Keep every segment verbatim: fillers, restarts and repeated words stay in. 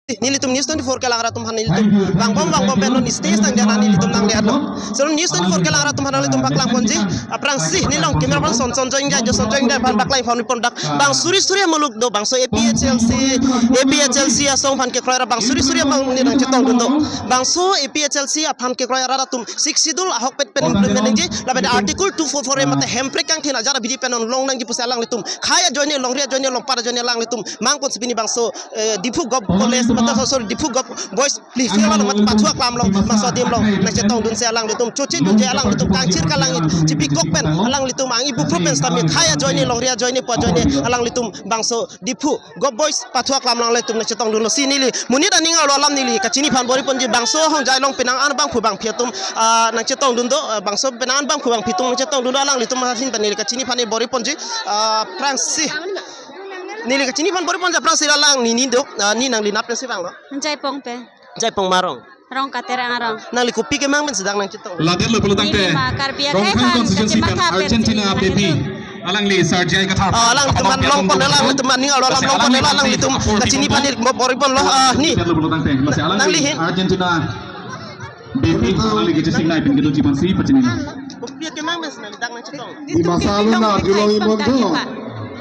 Nelitum News twenty-four kelang arat atum aphan nelitum vangbom vangbom pen non stage tang jana nelitum nangle-etlo. So News twenty-four kelang arat atum aphan nanglitum paklang ponji. Aphrangsi nelong camera aphan son son join jai jo son join jai aphan paklang pon pon dak. Bang suri suri muluk do bangso A P H L C, A P H L C asong aphan kekroi ra bang suri suri abang ne nangchetongdun do. Bangso A P H L C aphan kekroi arat atum Sixth Schedule ahokpet pen implement nangji, lapen Article two four four A mate Hemprek kangthin ajar abidi pen non long nangji pusi alanglitum khei ajoine, longri ajoine, longpat ajoine alanglitum mang ponsi pini bangso, eh, Diphu Govt College mate, sorry, Diphu Govt Boys Play Field along mate pathu aklam along bangso adim along nangchetongdunsi alanglitum choche dunje, alanglitum kangchir kalangit chipikok pen alanglitum ang ibu pro pen stamit khei ajoine, longri ajoine, pu ajoine alanglitum bangso Diphu Govt Boys pathu aklam along alanglitum nangchetongdunlo si neli monit aning arlo alam neli kachini aphan bor-i ponji. Bangso ahongjai along penang an bangphu bangphi atum, ah, nangchetongdun do, ah, bangso penang an bangphu bangphi atum nangchetongdun do, alanglitum ahin pen neli kachini aphan bor-i ponji, ah, aphrangsi. Neli kachini aphan bor-i ponji aphrangsi alang ni ni do, ah, ni nangli nap pensi vanglo. Jaipong pen. Jaipong ma arong? Rong Katerang arong. Nangli kopi kemang pen si dak nangchetong? Ladet lo pulo tangte. Neli ma Karbi akhei Rongkhang aphan constituency pen kachematha pen Argentina si Bepi. Alangli Sir J I Kathar. Ah, alanglitum aphan long pon, alanglitum aning arlo alam long pon, alanglitum kachini aphan bor-i ponlo, ah, ni. Ladet lo pulo tangte. Lasi alang nangli hin. Argentina Bepi, alangli kachesing nai pen kedo chipan si pachini. Kopi kemang pen si nangli dak nangchetong? Di masa alun na julong imon do.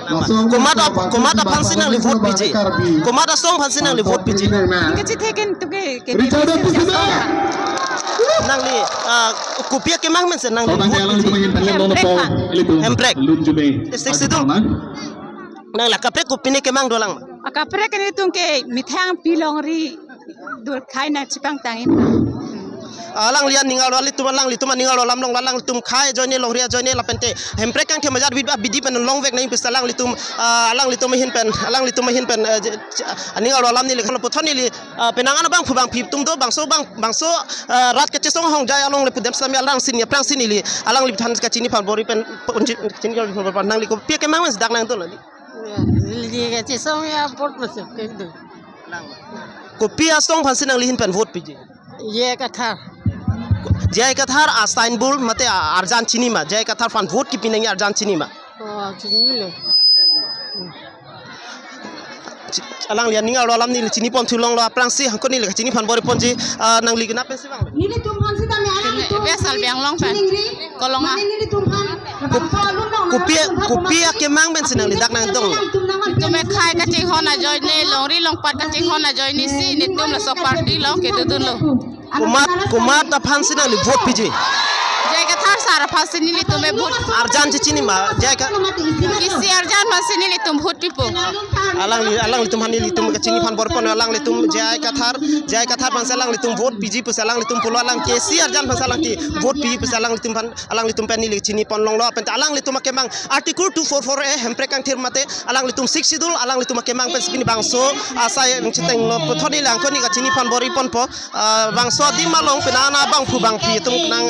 Komat ap-, komat aphan si nangli vote piji? Komat asong aphan si nangli vote piji? Kachetheken tuke ke Richard Diphu Sida. Nangli, ah, kopi kemang pen si nangli vote piji? Hemprek aphan. Hemprek. Sixth Schedule. Nangli akaprek kopi ne kemang dolang? Akaprek nelitum ke methang pi longri dul khei nangchipangtang-ik. Alangli aning arlo alanglitum, alanglitum aning arlo alam along alanglitum khei ajoine, longri ajoine lapente Hemprek kangthin ajar abidi pen longvek nangji pusi alanglitum, ah, alanglitum ahin pen, alanglitum ahin pen, eh, je-, je-, aning arlo alam neli kalo puthot neli, ah, penang an bangphu bangphi atum do, bangso bang, bangso, ah, rat kachesong ahongjai along le pudam sami alang sini aphrangsi neli alangli aphan kachini aphan bor-i pen ponji, kachini aphan bor-i pen nangli kopi kemang pen si dak nangdun nangli? Neli kachesong ya vote masuk ke do. Kopi asong aphan si nangli ahin pen vote piji? J I Kathar. J I Kathar a-symbol mate a-, arjan chini ma? J I Kathar aphan vote kepi nangji arjan chini ma? Oh, chinilo. Chi-, alangli aning arlo alam neli chini pon thulonglo aphrangsi hangko neli kachini aphan bor-i ponji, ah, nangli kenap pensi vanglo? Nelitum aphan sitame alanglitum West Karbi Anglong pen. Chiningri. Kolonga. Mane nelitum aphan. Kopi, kopi akemang pen si nangli dak nangdun? Nelitum ekhei kachinghon ajoine, longri longpat kachinghon ajoine si nelitum laso party along kedodunlo. Komat, komat aphan si nangli vote piji? J I Kathar sir aphan si nelitum vote. Arjan chechini ma? J I Ka- Isi arjan aphan si nelitum vote pipo. Alangli, alanglitum aphan nelitum kachini aphan bor-i pon, alanglitum J I Kathar, J I Kathar aphan si alanglitum vote piji pusi alanglitum pulo, alang ke isi arjan aphan si alang ke vote piji pusi alanglitum aphan, alanglitum pen neli chini pon longlo, pen alanglitum akemang Article two four four A Hemprek kangthir mate alanglitum Sixth Schedule alanglitum akemang pen si pini bangso asai nangchetonglo puthot neli hangko neli kachini aphan bor-i ponpo, ah, bangso adim along penang an bangphu bangphi atum nang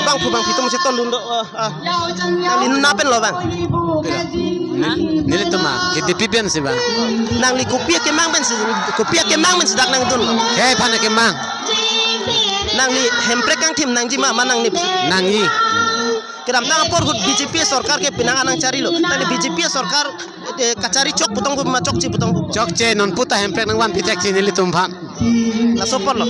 bangphu bangphi atum chetongdun do, ah, ah. Nangli nap pen lo bang? Nelitum ma, K D P pen si bang. Nangli kopi kemang pen si, kopi kemang pen si dak nangdun? Khei aphan kemang. Nangli Hemprek kangthim nangji ma, ma nangli? Nangji. Kedamtang apor ahut B J P sorkar ke penang an nangcharilo. Tangte B J P sorkar, eh, kachari chok putong pu ma chokche putong pu? Chokche, non puta Hemprek nangvanpi thekche nelitum aphan. Laso apotlo.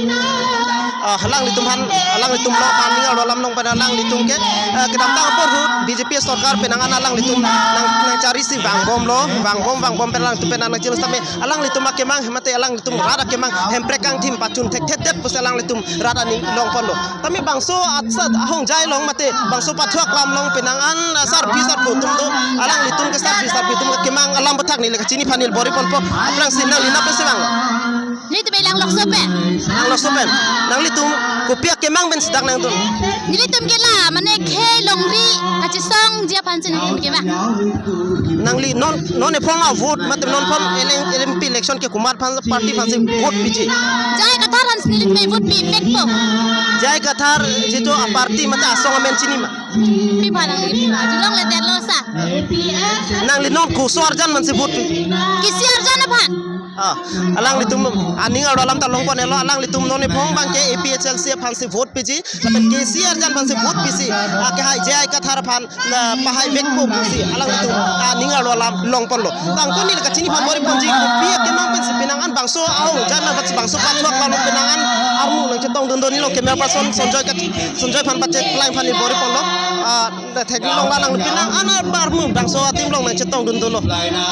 Ah, alanglitum aphan, alanglitum lo aphan aning arlo alam along pen alanglitum ke, eh, kedamtang apor ahut B J P sorkar penang an alanglitum nang, nangcharisi vangbomlo, vangbom, vangbom pen alanglitum pen nangchelo sitame alanglitum akemang mate alanglitum rat akemang Hemprek kangthim pachun thekthedet pusi alanglitum rat aning long ponlo. Tame bangso asat ahongjai along mate bangso pathu aklam along penang an sarpi sarpo atum do, alanglitum ke sarpi sarpo atum kemang alam aputhak neli kachini aphan neli bor-i ponpo, aphrangsi nangli nap pensi vanglo? Nelitum Langloso pen. Langloso pen. Nanglitum kopi akemang pen si dak nangdun? Nelitum ke la, mane khei longri kachesongji aphan si nelitum kemang. Nangli non, non ephong avote, matlab non ephong eleng, M P election ke komat aphan, party aphan si vote piji? J I Kathar aphan si nelitum vote pipikpo. J I Kathar jitu aparty mate asong amen chini ma? Pi aphan nangli, julong le derlo sa. Nangli non koso arjan aphan si vote piji? Isi arjan aphan. Ah, alanglitum aning arlo alam ta longpon-elo, alanglitum non ephong abangke A P H L C aphansi vote piji, lapen K C R Jan aphansi vote piji, ah, kehai J I Kathar aphan, ah, pahai vekpo pusi alanglitum aning arlo alam longponlo. Tangko neli kachini aphan bor-iponji, kopi akemang pensi penang an bangso ahongjai na bangso pathuak bang penang an armu nangchetongdun do, neli camera person Sonjoy kat-, Sonjoy aphan pacheklang aphan neli bor-iponlo. Ah, theklong alang penang an armu bangso adim along nangchetongdun dolo.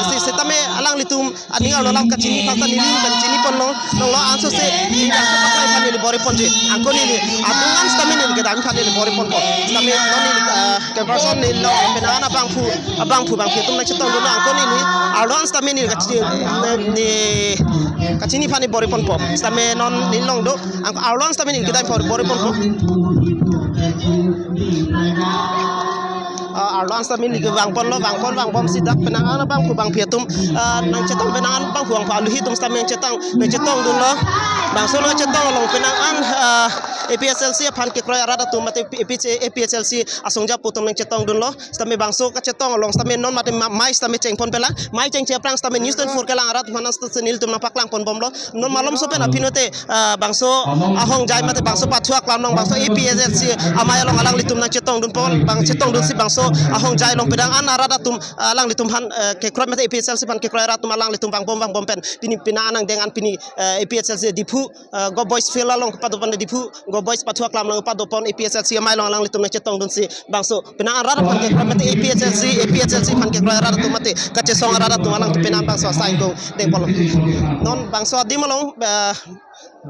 Si setame alanglitum aning arlo alam kachini aphan ta neli pen chiniponlo, longlo ansose neli bangso pathuak aphan neli bor-iponji. Angko neli adung an setame neli kedam aphan neli bor-iponpo. Setame non neli, ah, camera person neli along penang an abangphu, abangphu bangphi atum nangchetongdunlo, angko neli arlo an setame neli kachini, ne, ne, kachini aphan neli bor-iponpo. Setame non neli along do, angko arlo an setame neli kedam aphan bor-iponpo. Ah, arlo an setame neli kevangponlo, vangpon vangbomsi dak penang an abangphu bangphi atum, ah, nangchetong penang an abangphu bangphu aluhi atum setame nangchetong, nangchetongdunlo. Bangso nangchetong along penang an, ah, A P H L C aphan kekroi arat atum mate A P H, A P H L C asongja pu atum nangchetongdunlo. Setame bangso kachetong along setame non mate ma-, mai setame chengpon pelang, mai chengche aphrang setame News twenty-four kelang arat aphan setame nelitum nangpaklangponbomlo. Non malomso pen aphi note, ah, bangso ahongjai mate bangso pathuak alam along bangso A P H L C amei along alanglitum nangchetongdunpo, bang chetongdunsi bangso ahongjai along penang an arat atum, ah, alanglitum aphan, eh, kekroi mate A P H L C aphan kekroi arat atum alanglitum vangbom vangbom pen pini penang an angdeng an pini, eh, A P H L C Diphu, eh, Go Boys Field along kepadoponde, Diphu Go Boys pathuak alam along kepadopon A P H L C amei along alanglitum nangchetongdunsi bangso penang an rat aphan kekroi mate A P H L C, A P H L C aphan kekroi arat atum mate kachesong arat atum alangtum penang bangso asai ingkung dengpon. Non bangso adim along, eh,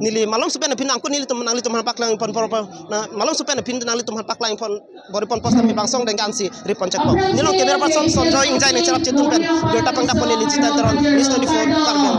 neli malomso pen aphi angko nelitum nanglitum aphan paklangpon por por, na malomso pen aphi nanglitum aphan paklangpon bor-iponpo setame bangso angdeng ansi ripon chekpo. Neli along camera person Sonjoy Ingjai neli cherap chetun pen birta pangdapon neli Jitan Teron, News twenty-four Karbi Anglong.